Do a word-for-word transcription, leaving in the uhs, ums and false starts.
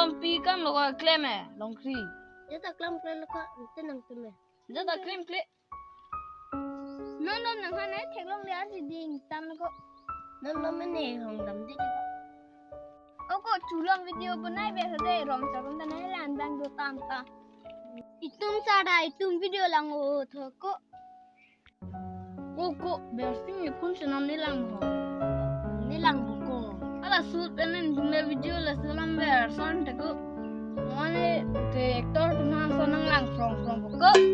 Lampi kam lo ko klem e, longkri. Jata klemkle lo ko, ante nangtum e. Jata klemkle. Non non nang hane theklongle arjiding tam ko. Non non mene hong dam de ko. Oko chulom video bonai be hade rom charum ta nai lan dang do tam ta. Itum sada itum video lang o tho ko. Ko ko bersing iphun senam ni lang ho. Ni lang ho ko. Ala sut penen jumbe video la selam berson te ko. Mane te actor tum han so nang lang from from ko.